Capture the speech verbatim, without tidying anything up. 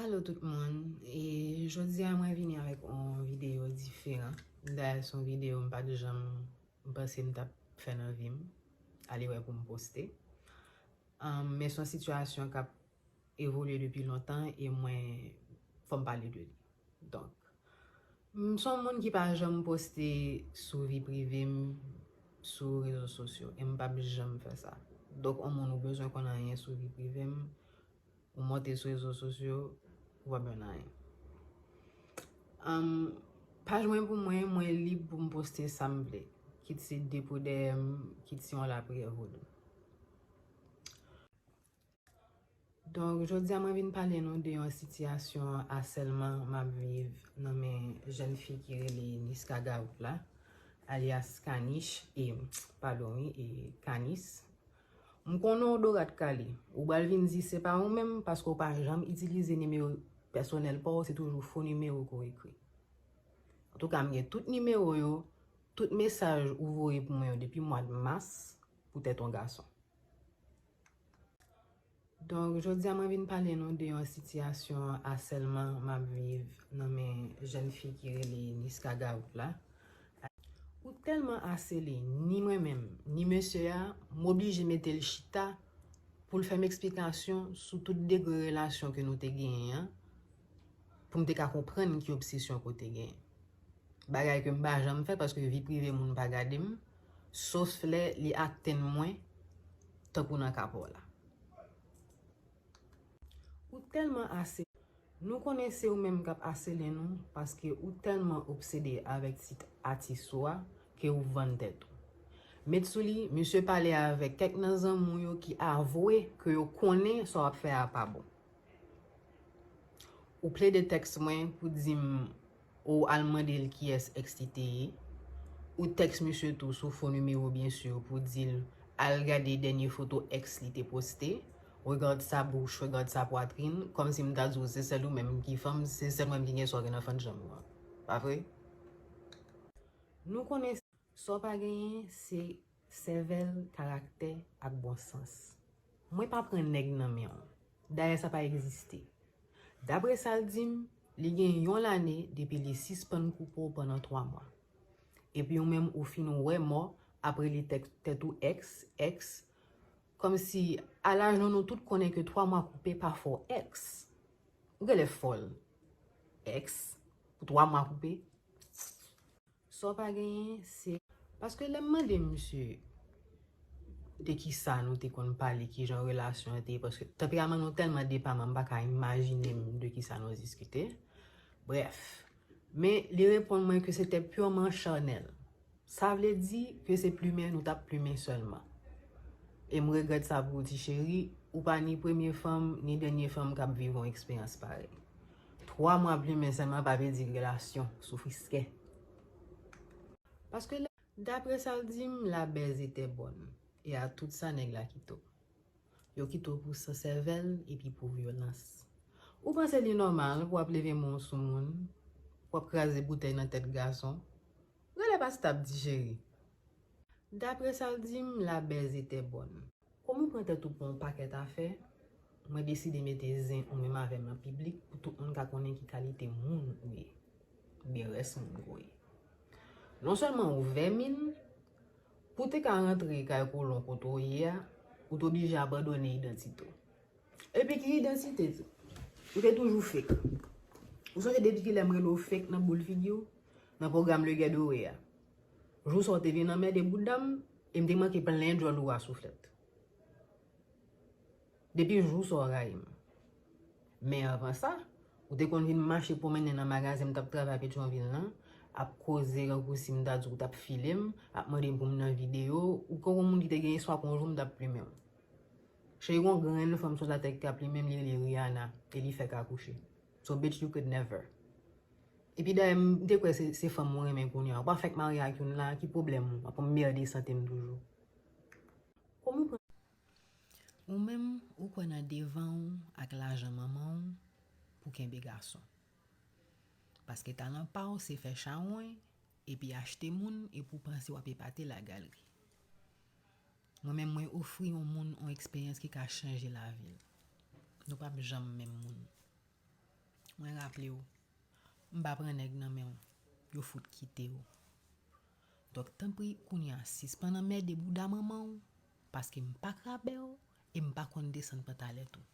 Alo tout moun, e jodi a mwen vini avèk yon videyo diferan. Dayè se yon videyo m pa t janm, m panse m t ap fè nan vi m, ale wè pou m poste. Um, men se yon sitiyasyon k ap evolye depi lontan e mwen, fò m pale de li. Donk, m se yon moun ki pa janm poste sou vi prive m sou rezo sosyo e m p ap janm fè sa. Donk, yon moun ou bezwen konn anyen sou vi prive m, ou monte sou rezo sosyo, ou p ap jwenn anyen. Um, paj mwen pou mwen, mwen lib pou m poste sa m vle, kit se depo dèyè m, kit se yon lapriyè vodou. Donk, jodi a mwen vin pale nou de yon sitiyasyon asèlman m ap viv nan men jèn fi ki rele Niska Gaout la, alyas Kanish, e, padon wi, e Kanis. M konnen w dorat kale. Ou pral vin di se pa ou menm paske w pa janm itilize nimewo pèsonèl pa w, se toujou fo nimewo ke w ekri. Antouka, m gen tout nimewo yo, tout mesaj ou voye pou mwen yo depi mwa mas poutèt yon gason. Donk, jodi a mwen vin pale nou de yon sitiyasyon asèlman m ap viv nan men jèn fi ki rele Niska Gaout la. Ou tèlman asele, ni mwen menm, ni mesye a, m oblije mete l chita pou l fè m eksplikasyon sou tout degre relasyon ke nou te genyen an, pou m te ka konprann ki obsesyon ke w te genyen. Bagay ke m pa janm fè paske vi prive moun pa gade m, sof lè li atenn mwen tankou nan ka pa w la. Ou tèlman ase. Nou konnen se ou menm k ap asele nou paske ou tèlman obsede avèk tit atis ou a ke ou vann tèt ou. Met sou li, misye pale avèk kèk nan zanmi w yo ki avwe ke yo konnen sa w ap fè a pa bon. Ou plede tèks mwen pou di m ou al mande l kiyès èks li te ye. Ou tèks misye tou sou fo nimewo byen si pou di l al gade dènye foto èks li te poste. Regard sa bouch, regard sa pwatrin, kòmsi m ta di w se sèl ou menm ki fanm, se sèl mwen ki gen sa w gen nan fann janm ou an. Pa vre? Nou konnen sa w pa genyen se sèvèl, karaktè ak bon sans. Mwen pa pran nèg nan men w. Dayè sa pa egziste. Daprè sa l di m, li gen yon lane depi li sispann koupe w pandan twa mwa. Epi ou menm ou fin wè mò ap rele tèt ou èks, èks, kòmsi a laj nou nou tout konnen ke twa mwa koupe pa fè w èks. Ou genlè fòl. Èks, pou twa mwa koupe. Sa w pa genyen, se. Paske lè m mande misye de kisa nou te konn pale, kijan relasyon an te ye, paske tanperaman nou tèlman depaman, m pa ka imajine m de kisa nou diskite. Brèf, men li reponn mwen ke se te purman chanèl. Sa vle di ke se plimen nou t ap plimen sèlman. E m regrèt sa pou ou, ti cheri, ou pa ni premye fanm, ni dènye fanm k ap viv yon eksperyans parèy. Twa mwa plimen sèlman pa vle di relasyon, soufriskè. Paske lè, daprè sa l di m, la baise était bonne. E a tout sa nèg la kite w. Yo kite w pou san sèvèl epi pou vyolans. Ou panse li nòmal pou w ap leve men w sou moun, pou w ap kraze boutèy nan tèt gason? Genlè pa stab, ti cheri. Daprè sa l di m, la baise était bonne. Kòm ou pran tèt ou pou yon pakèt afè, mwen deside mete zen ou menm avè m nan piblik pou tout moun ka konnen ki kalite moun ou ye. Oubyen rès moun ou ye. Non sèlman ou vèmin, pou w te ka rantre kay kolon kote w ye a, ou t oblije abandone idantite w. Epi ki idantite tou? Ou te toujou fake. Ou sonje depi kilè m rele w fake nan boul figi w, nan pwogram Le Guet Doré a? Jou sa w te vin anmède bout dam, e m te manke plen djòl ou a souflèt. Depi jou sa w rayi m. Men anvan sa, ou te konn vin mache pwomennen nan magazen m t ap travay Petyonvil lan, ap koze tankou si m ta di w t ap file m, ap mande m pou m nan videyo, ou konn yon moun ki te gen espwa ke yon jou m t ap plimen w. Cheri, gon grenn fanm sou latè ki ka plimen m, li rele Rihanna, e li fèk akouche. So, bitch, you could never. Epi dayè, m te kwè se, se fanm ou renmen kounye a. Ou pa fèk marye ak youn la, ki pwoblèm ou? W ap anmède sante m toujou. Kòman w pran. Ou menm, ou kwè nan devan w ak lajan manman w pou kenbe gason. Paske talan pa w se fè chawony epi achte moun epi w panse w ap epate lagalri. Mwen menm, mwen ofri yon moun yon eksperyans ki ka chanje lavi l. Nou p ap janm menm moun. Mwen raple w, m pa pran nèg nan men w, yo fout kite w. Donk, tanpri, kounye a, sispann anmède bouda manman w, paske m pa krabè w, e m pa konn desann pantalèt ou.